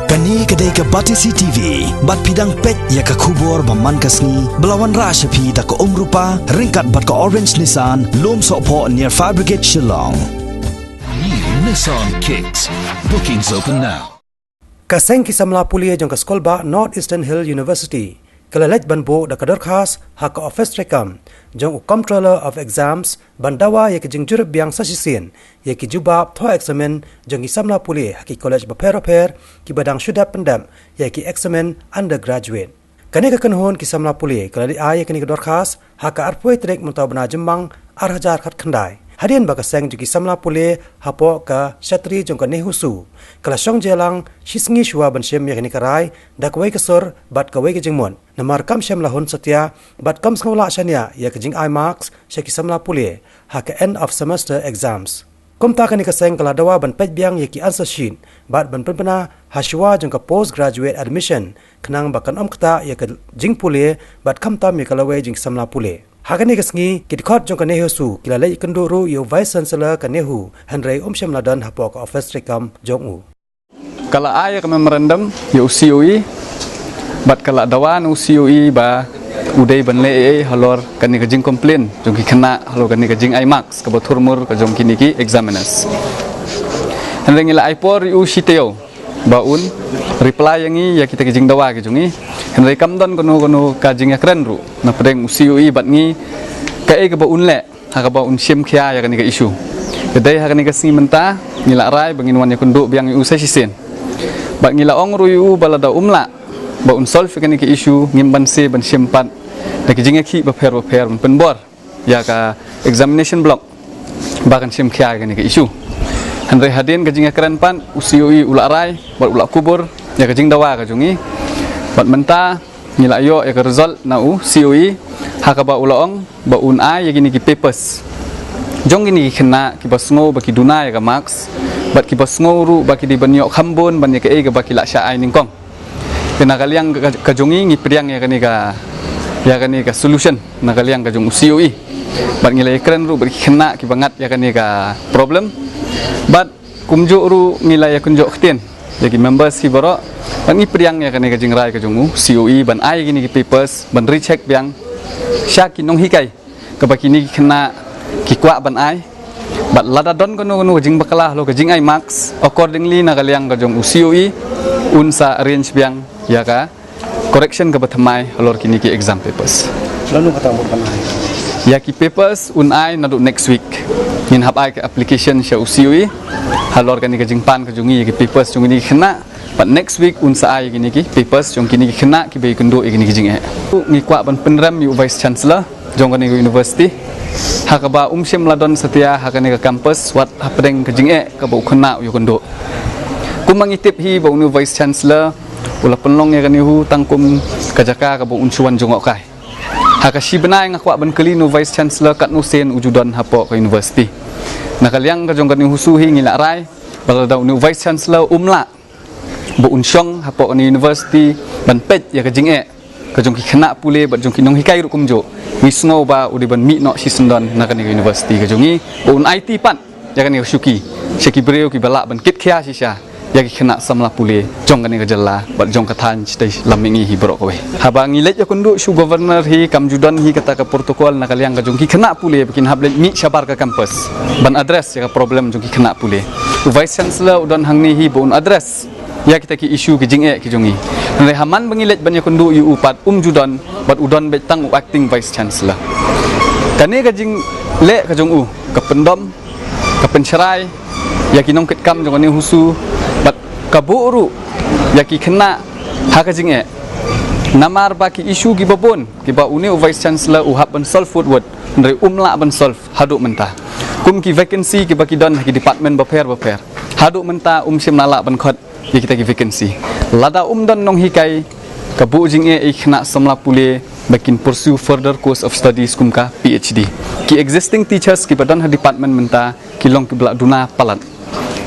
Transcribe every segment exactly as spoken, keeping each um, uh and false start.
Kane ka dei ka Batesi T V, bad phi dang peit ïa ka khubor ba man ka sngi, ba la wanrah sha phi da ka Umrupa, ryngkat bad ka Orange Nissan, Lumsohphoh near Fire Brigade Shillong. New Nissan Kicks. Bookings open now. Ka seng ki samla pule jong ka skulbah North Eastern Hill University ka la leit ban buh da ka dorkhas ha ka office treikam jong u Comptroller of Exams ban dawa ïa ka jingjurip biang sa shisien ïa ki jubab thoh eksamin jong ki samla pule ha ki college bapher bapher kiba dang shu dep pyndep ïa ki eksamin undergraduate. Kane ka kynhun ki samla pule ka la leit ai ïa kane ka dorkhas ha ka arphew tarik mynta u bnai Jymmang ar hajar khatkhyndai. Hadien ba ka seng jong ki samla pule hapoh ka shatri jong ka NEHUSU ka la shong jia lang shi sngi shuwa ban shim ïa kane ka rai da kawei ka sur bad kawei ka jingmut. Namar kam shym la hun satia bad kam sngewlah shaniah ïa ka jingai marks sha ki samla pule ha ka end of semester exams. Kumta kane ka seng ka la dawa ban peit biang ïa ki answer sheet bad ban pynbna ha shuwa jong ka postgraduate admission khnang ba kan ym ktah ïa ka jingpule bad khamtam ïa ka lawei jong ki samla pule. Ha kane ka sngi ki dkhot jong ka NEHUSU ki la leit ïakynduh ruh ïa u Vice Chancellor ka NEHU, hynrei um shym la don hapoh ka office treikam jong u. Ka la ai ïa ka memorandum ïa u COE bad ka la dawa na u COE ba u dei ban leh ei ei halor kane ka jingcomplain jong ki khynnah halor kane ka jingai marks kaba thurmur ka jong kine ki examiners. Hynrei ngi la ai por ïa u shi taïew ba un reply ïa ngi ïa kita ki jingdawa ki jong ngi. Hynrei kam don kano kano ka jingïakren ruh napdeng u COE bad ngi kaei kaba un leh ha kaba un shim khia ïa kane ka issue. Ka dei ha kane ka sngi mynta ngi la rai ba ngin wan ïakynduh biang ïa u sa shisien. Bad ngi la ong ruh ïa u ba lada um lah ba un solve ïa kane ka issue ngim banse ban shim pat da ki jingïakhih bapher bapher ban pynbor ïa ka examination block ba kan shim khia ïa kane ka issue. Hynrei hadien ka jingïakren pat u COE u la rai bad u la kubur ïa ka jingdawa ka jong ngi. Bad mynta ngi la ïoh ïa ka result na u COE ha kaba u la ong ba un ai ïa kine ki papers jong kine ki khynnah kiba sngew ba ki duna ïa ka marks bad kiba sngew ruh ba ki dei ban ïoh kham bun ban ïa kaei kaba ki la shah ai nyngkong. Te na ka liang ka, ka jong ngi ngi pdiang ïa kane ka, ïa kane ka solution na ka liang ka jong u COE. Bad ngi la ïakren ruh bad ki khynnah kiba ngat ïa kane ka problem. Bad kumjuh ruh ngi la ïakynjoh ktien ïa ki members ki baroh. Bad ngi pdiang ïa kane ka jingrai ka jong u COE ban ai ïa kine ki papers ban recheck biang sha ki nonghikai kaba kine ki khynnah ki kwah ban ai. Bad lada don kano kano ka jingbakla halor ka jingai marks, accordingly na ka liang ka jong u COE un sa arrange biang ïa ka correction kaba thymmai halor kine ki exam papers. Lano kata mut ban ai? Ïa ki papers un ai naduh next week. Ngin hap ai ka application sha u COE halor kane ka jingpan ka jong ngi ïa ki papers jong kine ki khynnah. Bad next week un sa ai ïa kine ki papers jong kine ki khynnah kiba ïakynduh ïa kine ki jingeh. Ngi kwah ban pynrem ïa u Vice Chancellor jong kane ka university ha kaba um shym la don satia ha kane ka campus wat hapdeng ka jingeh kaba u khynnah u ïakynduh. Kumba ngi tip hi ba une u Vice Chancellor u la pynlong ïa ka NEHU tang kum ka jaka kaba un shu wan jngohkai. Ha ka shi bnai nga kwah ban kylli une u Vice Chancellor katno sien u ju don hapoh ka university. Na ka liang ka jong ka NEHUSU hi ngi la rai ba lada une u Vice Chancellor um lah ba un shong hapoh kane ka university ban peit ïa ka jingeh ka jong ki khynnah pule bad jong ki nonghikai ruh kumjuh, ngi sngew ba u dei ban mih noh shisyndon na kane ka university ka jong ngi ba un aiti pat ïa kane ka shuki sha ki briew kiba lah ban kit khia shisha ïa ki khynnah samla pule jong kane ka jylla bad jong ka thaiñ shatei lam mihngi hi baroh kawei. Haba ngi leit ïakynduh sha u Governor hi kam ju don hi kata ka protocol na ka liang ka jong ki khynnah pule ba kin hap leit mih shabar ka campus ban address ïa ka problem jong ki khynnah pule. U Vice Chancellor u don hangne hi ba un address ïa kita ki issue ki jingeh ki jong ngi. Hynrei ha man ba ngi leit ban ïakynduh ïa u pat um ju don bad u don beit tang u acting Vice Chancellor. Kane ka jingleh ka jong u ka pyndom, ka pynshrai ïa ki nongkitkam jong ka NEHUSU bad ka buh ruh ïa ki khynnah ha ka jingeh. Namar ba ki issue kiba bun kiba une u Vice Chancellor u hap ban solve wut wut, hynrei um lah ban solve haduh mynta. Kum ki vacancy kiba ki don ha ki department bapher bapher, haduh mynta um shym la lah ban khot ïa kita ki vacancy. Lada um don nonghikai, ka buh jingeh ïa ki khynnah samla pule ba kin pursue further course of studies kum ka PhD. Ki existing teachers kiba don ha department mynta ki long kiba la duna palat.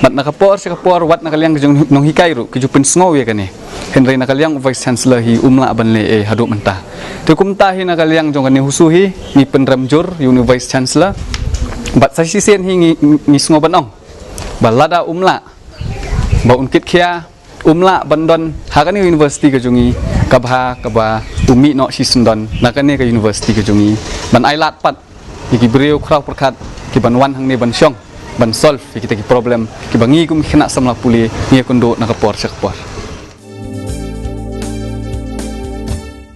Bad na ka por sha ka por wat na ka liang ka jong nonghikai ruh ki ju pynsngew ïa kane. Hynrei na ka liang u Vice Chancellor hi um lah ban leh ei ei haduh mynta. Te kumta hi na ka liang jong ka NEHUSU hi ngi pynrem jur ïa une u Vice Chancellor. Bad sa shisien hi ngi, ngi sngew ban ong ba lada um lah ba un kit khia Um lah ban don ha kane ka university ka jong ngi ka bha kaba u mih noh shisyndon na kane ka university ka jong ngi ban ai lad pat ïa ki briew khraw pyrkhat ki ban wan hangne ban shong ban solve ïa kita ki problem kiba ngi kum ki khynnah samla pule ngi ïakynduh na ka por sha ka por.